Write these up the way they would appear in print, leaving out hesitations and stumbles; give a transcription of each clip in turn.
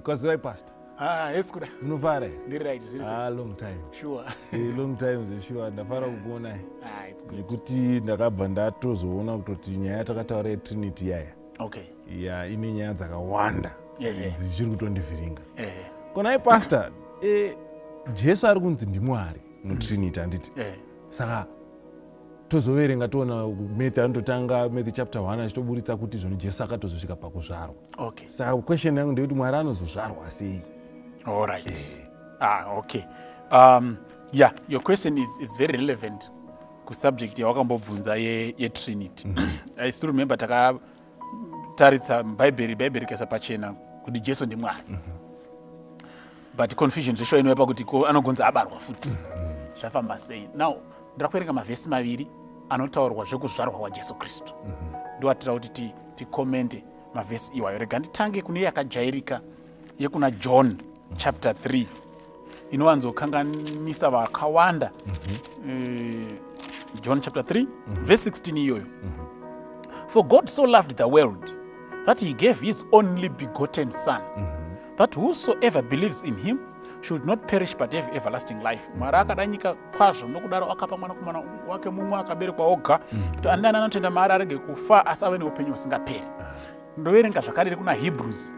Kwaziwai, Pastor. Ah, yes, kuda. Munofara? Ndiri right, zviri sei? Ah, long time. Sure. Long time zveshuwa, ndafara kukuonai. Ah, it's good. Nekuti ndakabva ndatozoona kutoti nyaya yatakataura yeTrinity yaya ya ine nyaya dzakawanda dzichiri kutondivhiringa. Konai, Pastor, Jesu ari kunzi ndiMwari muTrinity, handiti? Eh. Saka tozoverenga toona Matthew, anototanga Matthew chapter 1 achitoburitsa kuti zvoni Jesu akatozosvika pakuzvarwa. Saka question yangu ndeyekuti Mwari anozozvarwa sei? All right. Ah, okay. Yeah, your question is very relevant kusubject yawakambobvunza yeTrinity. I still remember takataritsa Bhaibheri, Bhaibheri rikaisa pachena kuti Jesu ndiMwari. But confusion zveshuwa inouya pakuti ko anogonza abarwa futi. Zvafamba sei? Now, ndira kuverenga mavhesi maviri anotaurwa zvekuzvarwa kwaJesu Kristu. Ndoatira kuti ticommente mavhesi iwayo. Rega nditange kune yakajairika yekuna John chapter 3 inowanzokanganisa vakawanda. John chapter 3 verse 16 iyoyo: "For God so loved the world that he gave his only begotten son, that whosoever believes in him should not perish but have everlasting life." Mwari akada nyika kwazvo, nokudaro akapa mwanakomana wake mumwe akaberekwa oga, kuti ani nani anotenda maari arege kufa asi ave neupenyu husingaperi. Ndoverenga zvakare iri kuna Hebrews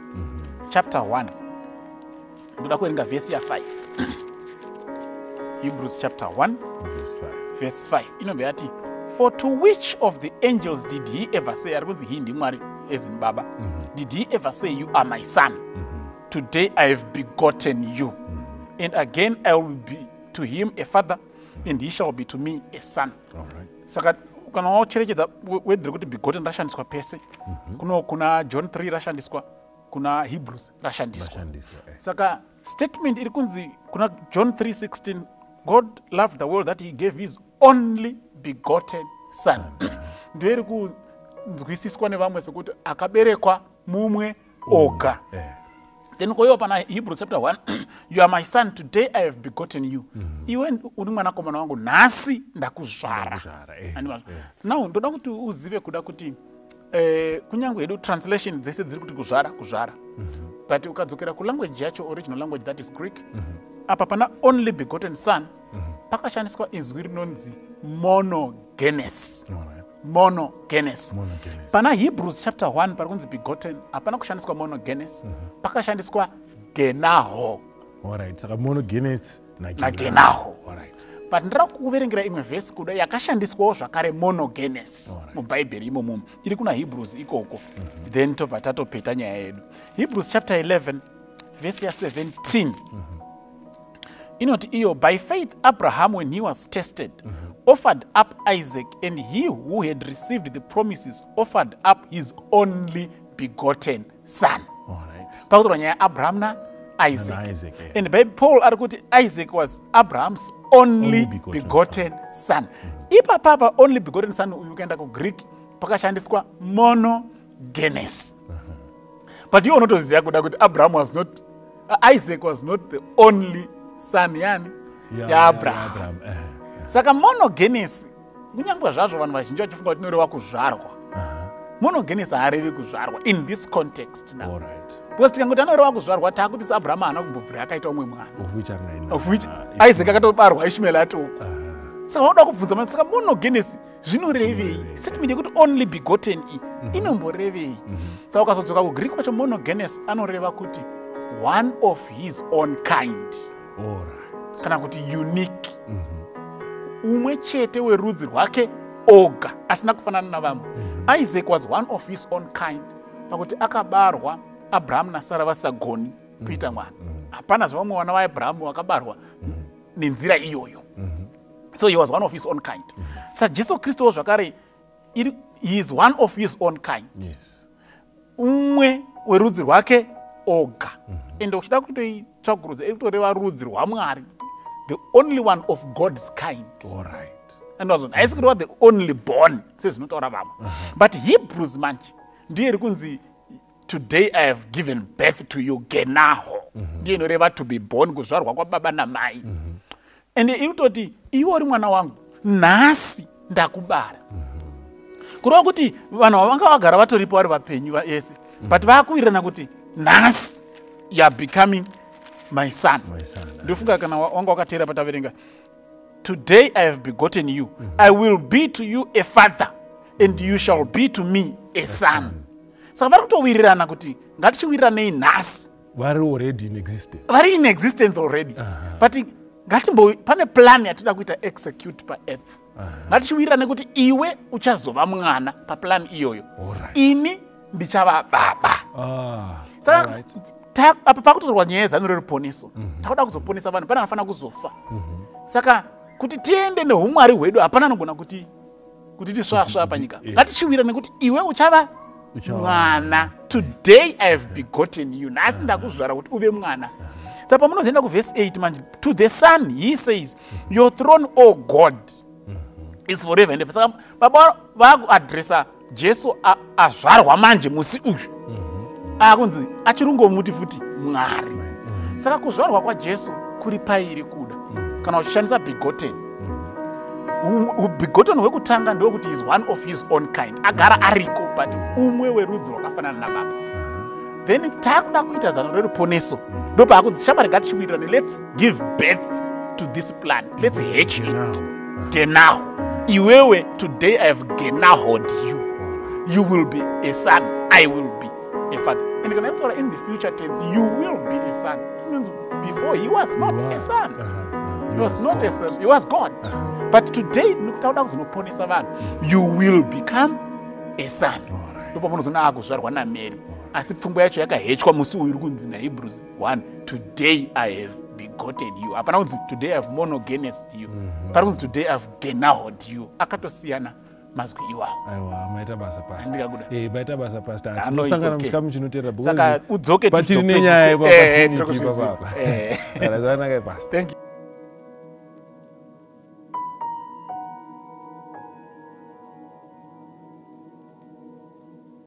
chapter 1. Ndoda kuverenga vhesi ya5. Hebrews chapter 1 verse 5. Verse 5 inobva yati, "For to which of the angels did he ever say," ari kunzi he ndiMwari as in Baba, "did he ever say, 'You are my son, today I have begotten you'? And again, 'I will be to him a father, and he shall be to me a son.'" All right. Saka kana wacherechedza, word rekuti begotten rashandiswa pese. Kuno kuna John 3 rashandiswa, kuna Hebrews rashandiswa. Rashandiswa. Saka statement iri kunzi kuna John 3:16, "God loved the world that he gave his only begotten son," ndiyo iri kunzwisiswa nevamwe sekuti akaberekwa mumwe oga. Then koiwa pana Hebrews chapter 1, "You are my son, today I have begotten you." Iwe uri mwanakomana wangu, nhasi ndakuzvara. Ndakuzvara. Handivazvo? Now ndoda kuti uzive kuda kuti kunyange hedu translation dzese dziri kuti kuzvara, kuzvara, but ukadzokera kulanguage yacho, original language, that is Greek, apa pana only begotten son pakashandiswa izwi rinonzi monogenes. All right. Monogenes. Monogenes. Pana Hebrews chapter 1 pari kunzi begotten hapana kushandiswa monogenes, pakashandiswa genaho. All right. Saka monogenes na Nagenaho. All right. But ndira kuverengera imwe vhesi kuda yakashandiswawo zvakare monogenes mubhaibheri imomo, iri kuna Hebrews ikoko, then tobva tatopeta nyaya yedu. Hebrews chapter 11 vhesi ya17 inoti iyo, "By faith Abraham, when he was tested, offered up Isaac, and he who had received the promises offered up his only begotten son." All right. Pakutorwa nyaya yaAbraham naIsaac. Na-Isaac, yeah. And by Paul ari kuti Isaac was Abraham's only only begotten begotten son. Ipapapa only begotten son uyu, ukaenda kuGreek pakashandiswa monogenes, but iwe unotoziva kuda kuti Abraham was not, Isaac was not the only son yani yaAbraham. Abraham. Saka monogenes, kunyange zvazvo vanhu vazhinji vachifunga kuti inoreva kuzvarwa, monogenes haarevi kuzvarwa in this context now. All right. Because tikangoti anoreva kuzvarwa, taakuti seAbraham haana kumbobvira akaita umwe mwana. Of which angaina. Of which Isaac akatobarwa Ishmael atoko. Saka wauda kubvunza mani, saka monogenes zvinorevei? Zvinorevei? Statement yekuti only begotten iyi inomborevei? Saka ukazodzoka kuGreek kwacho, monogenes anoreva kuti one of his own kind, All right. kana kuti unique, umwe chete werudzi rwake oga asina kufanana navamwe. Isaac was one of his own kind pakuti akabarwa Abrahamu naSara vasagoni kuita mwana. Hapana zvavamwe vana vaAbrahamu vakabarwa nenzira iyoyo. So he was one of his own kind. SaJesu Kristuwo zvakare he is one of his own kind, umwe werudzi rwake oga. Ende uchida kutoitsvagurudza, iri kutoreva rudzi rwaMwari, the only one of God's kind. All right. Andazvo haisi kureva the only born sezvinotaura vamwe. But Hebrews manje ndiyo iri kunzi "Today I have given birth to you," genaho, ndiyo inoreva to be born, kuzvarwa kwababa namai. Ende iri kutoti iwe uri mwana wangu, nhasi ndakubara. Kureva kuti vanhu vanga vagara vatoripo vari vapenyu vese, but vaakuwirirana kuti nhasi You are becoming my son. My son. Ndofunga kana wanga wakateera pataverenga, today I have begotten you, I will be to you a father and you shall be to me a son. Saka vari kutowirirana kuti ngatichiwiriranei nhasi. Vari already in existence. Vari in existence already. But ngatimbo pane plan yatida kuita execute paearth. Ngatichiwirirane kuti iwe uchazova mwana paplan iyoyo. Ini ndichava baba. Saka apa pakutorwa nyaya yezano reruponeso. Takuda kuzoponesa vanhu, pane vanofanira kuzofa. Saka kuti tiende neumwari hwedu, hapana anogona kuti tisvasva panyika. Ngatichiwirirane kuti iwe uchava mwana. Today I have begotten you. Nhasi ndakuzvara kuti uve mwana. Saka pamunozoenda kuvhesi 8 manje, to the son he says, your throne, O God, is forever and ever. Saka baba vakuadresa Jesu azvarwa manje musi uyu. Akunzi achirungomuti futi Mwari. Saka kuzvarwa kwaJesu kuri pairi kuda. Kana uchishandisa begotten. Begotten hwekutanga ndewekuti is one of his own kind. Agara ariko, but umwe werudzi rwakafanana nababa. Then takuda kuita zano reruponeso. Ndopaakunzi shamwari ngatichiwirirane, let's give birth to this plan. Let's hatch it. Genau. Iwewe, today I have genahoed you. You will be a son. I will be a father. And kana kutaura in the future tense, you will be a son. It means before he was not a son. He was not a son. He was God. But today, nokutaura kuzonoponesa vanhu, you will become a son. Ndopamunozoona akuzvarwa naMary. Asi pfungwa yacho yakahechwa musi uyu uri kunzi naHebrews 1, today I have begotten you. Hapana kunzi today I have monogenesed you. Pari kunzi today I have genahoed you. Akatosiyana mazwi iwawo. Aiwa, maita basa pastor. Handikakuda. Maita basa pastor. Ah, no, it's Tinosangana okay. muchikamu chinotevera because Saka udzoke patiri tizopedzise. nenyaya ipapo, Eh, patiri tiri ipapa. kuzviziva. Zvakanaka pastor. Thank you.